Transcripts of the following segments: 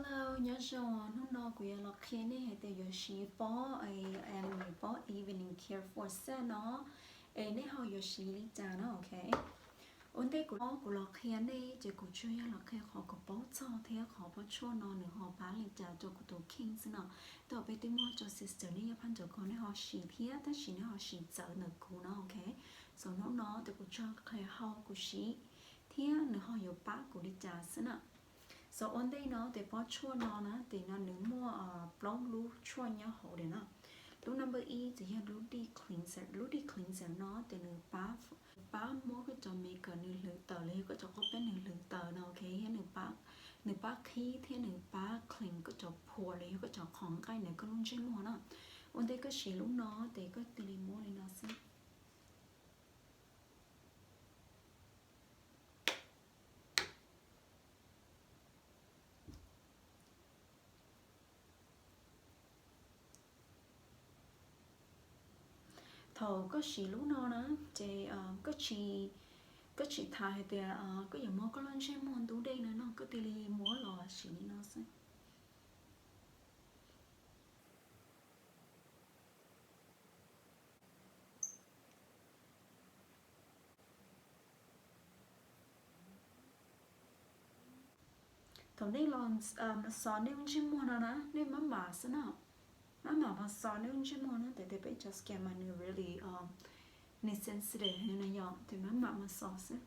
Hello, nyob zoo, hnub no kuv yuav los qhia nej hais tias yuav siv pob, em, pob Evening Care for Sun no, es nej ho yuav siv li cas no, ok. Ua ntej kuv, kuv los qhia nej ces kuv tsuas yog los qhia qhov kuv paub txog thiab qhov pob tshuaj no nws ho pab li cas rau kuv tus kheej xwb no. Tau peb twb muab rau sister nej nyob phab ntawd ko nej ho siv thiab tab sis nej ho siv txawv ntawm kuv no, ok. So hnub no ces kuv tsuas qhia hauv kuv siv thiab nws ho yuav pab kuv li cas xwb na. So ua ntej no ces pob tshuaj no na ces no nws muaj plaub lub tshuaj nyob hauv li no. Lub number ib ces yog lub deep cleanser, lub deep cleanser no ces nws pab, pab muab koj cov makeup nws hlwv tawm los yog koj cov qub peb nws hlwv tawm no, ok, thiab nws pab, nws pab qhib thiab nws pab clean koj cov pores los yog koj cov qhov nqaij ntawm koj lub ntsej muag na. Ua ntej koj siv lub no ces koj cia li muab li no xwb. Thaum koj siv lub no na ces koj tsis, koj tsis tas hais tias koj yuav muab koj lub ntsej muag ntub dej no no, koj cia li muab los siv li no xwb. Thaum nej los mas xos nej lub ntsej muag no na, nej maj mam xwb na, maj mam mas xos nej lub ntsej muag na, tes tes peb cov skin mas nws really, nws sensitive heev no yom, tes maj mam mas xos xwb.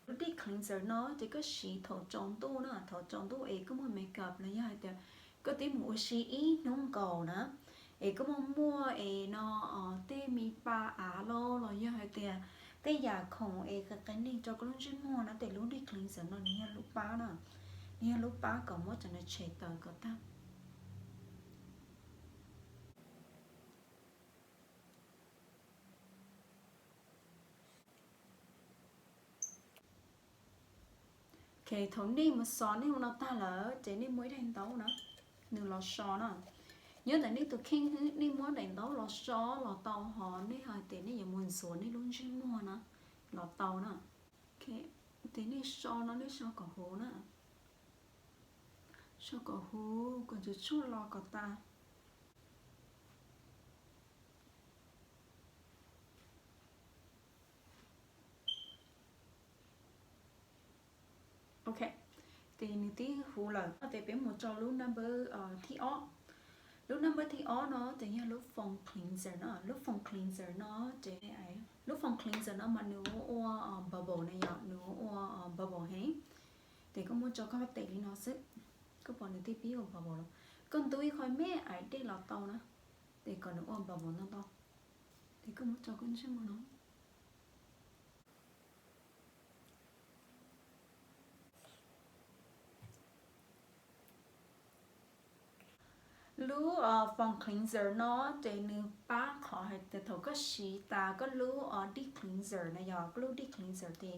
Lub deep cleanser no ces koj siv thaum tsaus ntuj na, thaum tsaus ntuj es koj muag makeup los yog hais tias koj twb mus ua si ib hnub nkaus na, es koj muaj muaj es no tej me pa av los los yog hais tias tej yam khoom es qias qias neeg rau koj lub ntsej muag na, ces lub deep cleanser no nws yog lub pab na, nws yog lub pab kom muab cov no tshem tawm kom tag. Ok, thaum nej mus xos nej ua no tag lawm ces nej muab ib daim ntaub na, nws los so na. Nyob ntawm nej tus kheej, nej muab daim ntaub los so los tau, ho nej hais tias nej yuav mus ntxuav nej lub ntsej muag na los tau na. Ok, ces nej so no nej so kom huv na, so kom huv kom tsuag tsuag los kom tas. Ok, ces nws twb huv lawm ces peb mus rau lub number thib ob. Lub number thib ob no ces yog lub foam cleanser no, lub foam cleanser no ces, lub foam cleanser no mas nws ua bubble na yom, nws ua bubble heev. Ces koj muab tso koj tes li no xwb, koj pom nws twb pib ua bubble lawm, koj ntub ib qho me ais dej los tau na, ces kom nws ua bubble no tau, ces koj muab tso koj ntsej muag no. Lub foam cleanser no ces nws pab qhov hais tias thaum koj siv tas koj lub deep cleanser na yom, koj lub deep cleanser ces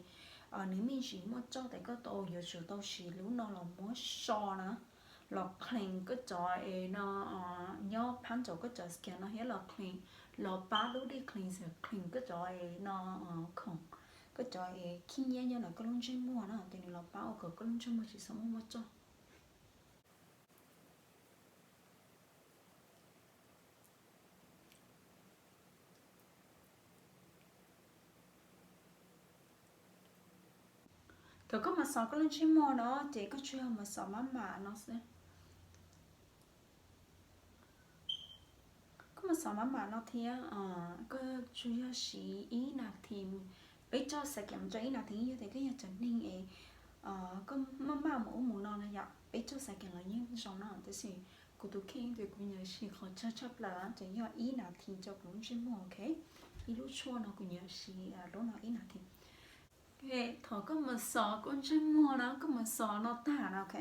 nws me ntsis muaj tsog ces koj tau, yuav tsum tau siv lub no los muab so na, los clean koj cov es no nyob phab ntsaum koj cov skin no thiab los clean, los pab lub deep cleanser clean koj cov es no khoom, koj cov es khib nyiab nyob ntawm koj lub ntsej muag na, ces nws los pab ua kom koj lub ntsej muag tsis txhob muaj muaj tsog. Thaum koj mus xos koj lub ntsej muag no ces koj tsuas yog mus xos maj mam no xwb. Koj mus xos maj mam no thiab, koj tsuas yog siv ib nas this, peb caug second mus rau ib nas this, yog tias koj yog cov neeg es koj maj maj mus ub mus no na yom, peb caug second los yeej zoo no, tab sis kuv tus kheej ces kuv nyiam siv qhov tsawg tshaj plaws ces yog ib nas this rau kuv lub ntsej muag, ok. Ib lub tshuaj no kuv nyiam siv lub no ib nas this. Thaum koj mus xos koj ntsej muag na, koj mus xos no tag na, ok,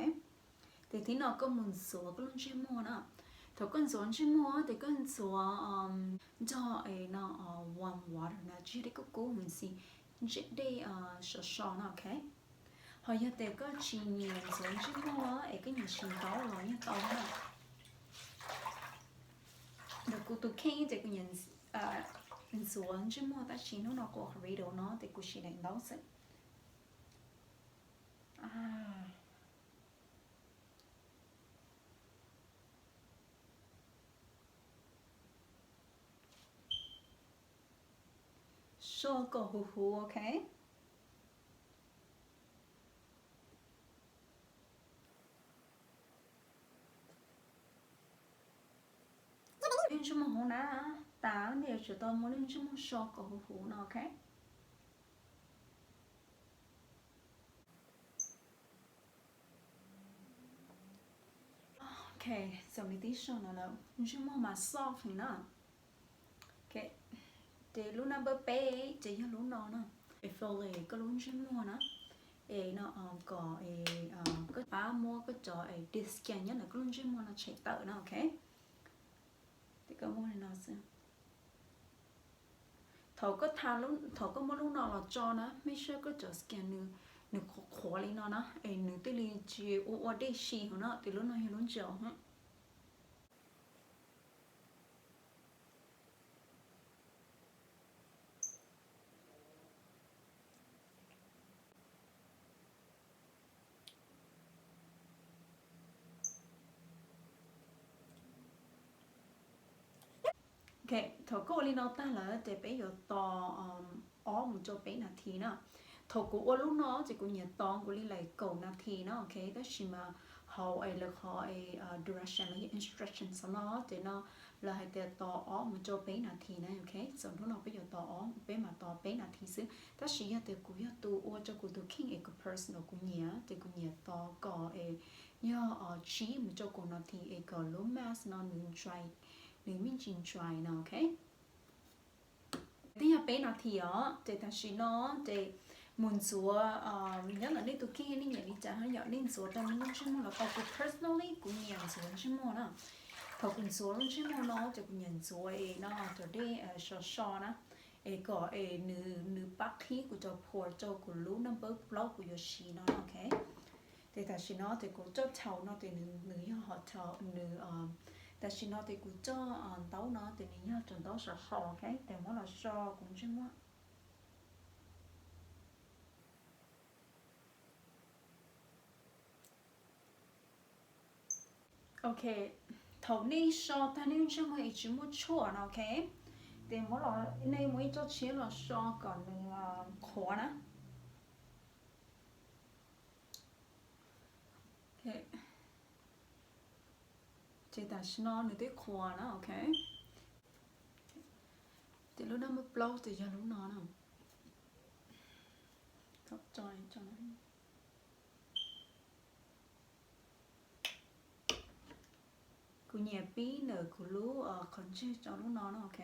ces thib no koj mus ntxuav koj lub ntsej muag na. Thaum koj ntxuav ntsej muag ces koj ntxuav nrog es no warm water na, tsis yog dej kub kub, mus ntxuav ntsej dej sov so na, ok. Ho yog tias koj tsis nyiam ntxuav ntsej muag es koj nyiam siv ntaub los yeej tau na. Ntawm kuv tus kheej ces kuv nyiam ntxuav ntsej muag tab sis hnub no kuv ua video no ces kuv siv daim ntaub xwb. Ah, so kom huv huv, ok. Lub ntsej muag huv na, tas nej yuav tsum tau muab lub ntsej muag so kom huv huv no, ok. Ok, txaus li tib so no lawm, ntsej muag mas soft heev na. Ok, ces lub number peb ces yog lub no na. Es foley koj lub ntsej muag na, es no kom koj pab muab koj cov es dead skin nyob ntawm koj lub ntsej muag no tshem tawm na, ok. Ces koj muab li no xwb. Thaum koj tha, thaum koj muab lub no los tso na, make sure koj cov skin nws, nws qhuav qhuav li no na, es nws thiaj li tsis ua ua dej si heev na, ces lub no yog lub ntsaum. Ok, thaum koj ua li no tag lawm ces peb yuav tos ob mus rau peb nas this na. Thaum kuv ua lub no ces kuv nyiam tos kuv li laim kaum nas this na, ok, tab sis mas hauv es lawv qhov es direction los yog instruction xov no ces no lawv hais tias tos ob mus rau peb nas this na, ok. Txawm hnub no peb yuav tos ob, peb mam tos peb nas this xwb, tab sis yog tias kuv yog tus ua rau kuv tus kheej es kuv personal kuv nyiam ces kuv nyiam tos kom es yog tsib mus rau kaum nas this es kom lub mask no nws dry, nws me ntsis dry no, ok. Twb yog peb nas this os, ces tam sim no ces mus ntxuav nyob ntawm nej tus kheej nej nyiam li cas ho yom, nej ntxuav rau nej lub ntsej muag los tau. Kuv personally kuv nyiam ntxuav ntsej muag na. Thaum kuv ntxuav lub ntsej muag no ces kuv nyiam ntxuav es no cov dej so so na, es kom es nws, nws pab qhib kuv cov pores rau kuv lub number plaub kuv yuav siv no, ok. Ces tam sim no ces kuv coj thaum no ces nws, nws yog hot thaum nws, tam sim no ces kuv coj ntaub no ces nws yog cov ntaub so so, ok, ces muab los so kuv ntsej muag. Ok, thaum nej so tag nej ntsej muag es tsis muaj tshuaj no, ok, ces muab los, nej muab ib txoj tshiab los so kom nws qhuav na. Ces tam sim no nws twb qhuav na, ok. Ces lub number plaub ces yog lub no na. Kuv nyiam pib ntawm kuv lub qhov ntseg rau lub no na, ok.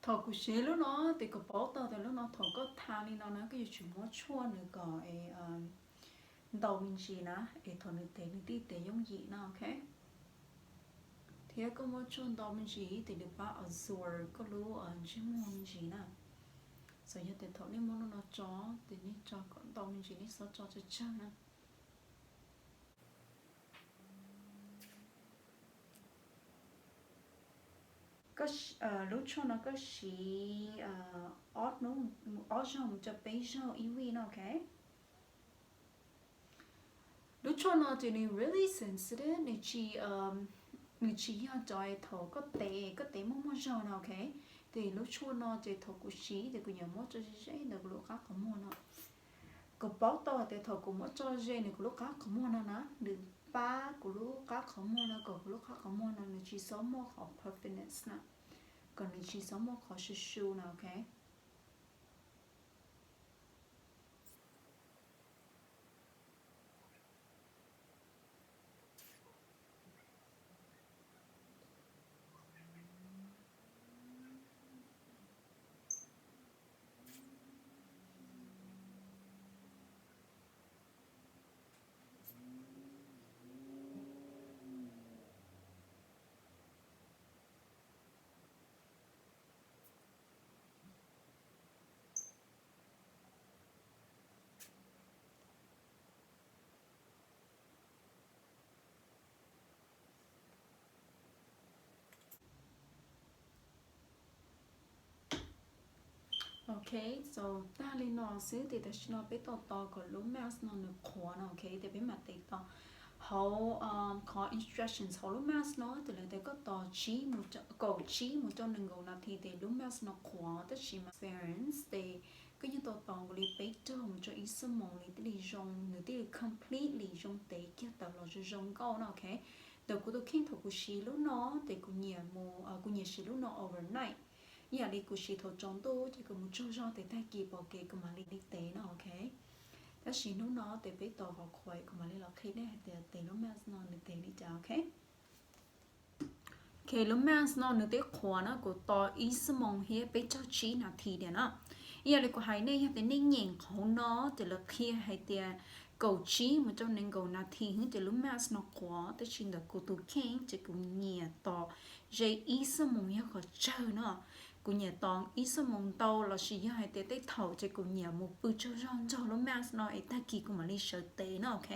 Thaum kuv siv lub no ces kuv paub tau tias lub no thaum koj tha li no na koj yuav tsum muab tshuaj nws kom es ntau me ntsis na, es thaum nws tev nws thiaj tev yooj yim na, ok. Thiab koj muab tshuaj ntau me ntsis ces nws pab absorb koj lub ntsej muag me ntsis na. Txawm yog tias thaum nej muab lub no tso, ces nej tso kom ntau me ntsis, nej txhob tso tsawg tsawg na. Lub tshuaj no koj siv ob hnub, ob zaug mus rau peb zaug ib week no, ok. Lub tshuaj no ces nws really sensitive, nws tsis, nws tsis yog cov thaum koj tev, koj tev muaj muaj zog no, ok. Ces lub tshuaj no ces thaum kuv siv ces kuv nyiam muab tso ze ze ntawm kuv lub qab qhov muag no. Kuv paub tau hais tias thaum kuv muab tso ze nws kuv lub qab qhov muag no na, nws pab kuv lub qab qhov muag no kom kuv lub qab qhov muag no nws tsis txhob muaj qhov puffiness na, kom nws tsis txhob muaj qhov su su na, ok. Ok, so tag li no xwb ces tam sim no peb tos tos kom lub mask no nws qhuav no, ok, ces peb mam tes tos. Hauv qhov instructions hauv lub mask no ces lawv tias koj tos tsib, kaum tsib mus rau nees nkaum nas this ces lub mask no qhuav, tab sis mas experience ces koj yeej tos tos nkaus li peb caug mus rau ib xuab moos li thiaj li zoo, nws thiaj li completely zoo tes kiag tawm los zoo zoo nkauj no, ok. Ntawm kuv tus kheej thaum kuv siv lub no ces kuv nyiam mus, kuv nyiam siv lub no overnight. Ib yam li kuv siv thaum tsaus ntuj ces kuv mus tsaug zog tes tag kis pom kev kuv mam li li tes no, ok. Tab sis hnub no ces peb tos qhov qhuav kuv mam li los qhia nej hais tias tes lub mask no nws tes li cas, ok. Ok, lub mask no nws twb qhuav na, kuv tos ib xuab moos thiab peb caug tsib nas this tiag na. Ib yam li kuv hais nej, yog tias nej nyeem qhov no ces lawv qhia hais tias kaum tsib mus rau nees nkaum nas this xwb ces lub mask no qhuav, tab sis ntawm kuv tus kheej ces kuv nyiam tos ze ib xuab moos yog qhov tsawg no. Kuv nyiam tos ib xuab moos ntau los sis yog hais tias tej thaum ces kuv nyiam mus pw tsaug zog nrog lub mask no es tag kis kuv mam li sawv tes no, ok.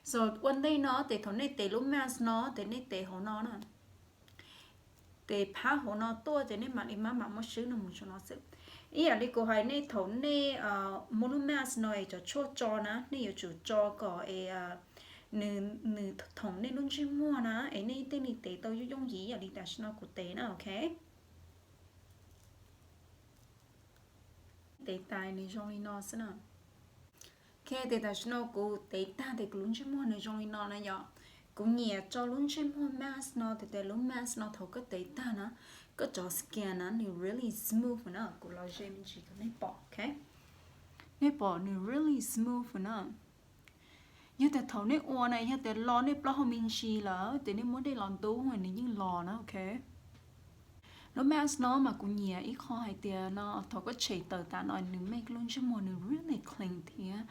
So ua ntej no ces thaum nej tes lub mask no ces nej tes hauv no na. Tes phab hauv no tuaj ces nej mam li maj mam muab swb no mus rau no xwb. Ib yam li kuv hais nej, thaum nej muab lub mask no es cov tshuaj tso na, nej yuav tsum tso kom es nws, nws thoom nej lub ntsej muag na es nej thiaj li tes tau yooj yooj yim ib yam li tam sim no kuv tes na, ok. Tes tas nws zoo li no xwb na. Ok, tes tam sim no kuv tes tag tes kuv lub ntsej muag nws zoo li no na yom. Kuv nyiam tso lub ntsej muag mask no tes tes lub mask no thaum koj tes tag na, koj rov scan na nws really smooth na, kuv los ze me ntsis kom nej pom, ok. Nej pom nws really smooth na. Yog tias thaum nej ua na, yog tias lo nej plaub hau me ntsis lawm ces nej muab dej los ntub nws yeej los na, ok. Lub mask no mas kuv nyiam ib qho hais tias no thaum koj tshem tawm tas no nws make lub ntsej muag nws really clean thiab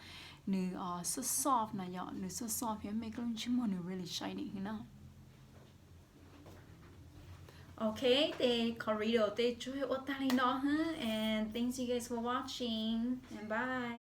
nws so soft na yom, nws so soft thiab make lub ntsej muag nws really shiny na. Ok, tes corridor tes tsuas ua tag li no xwb, and thanks you guys for watching and bye.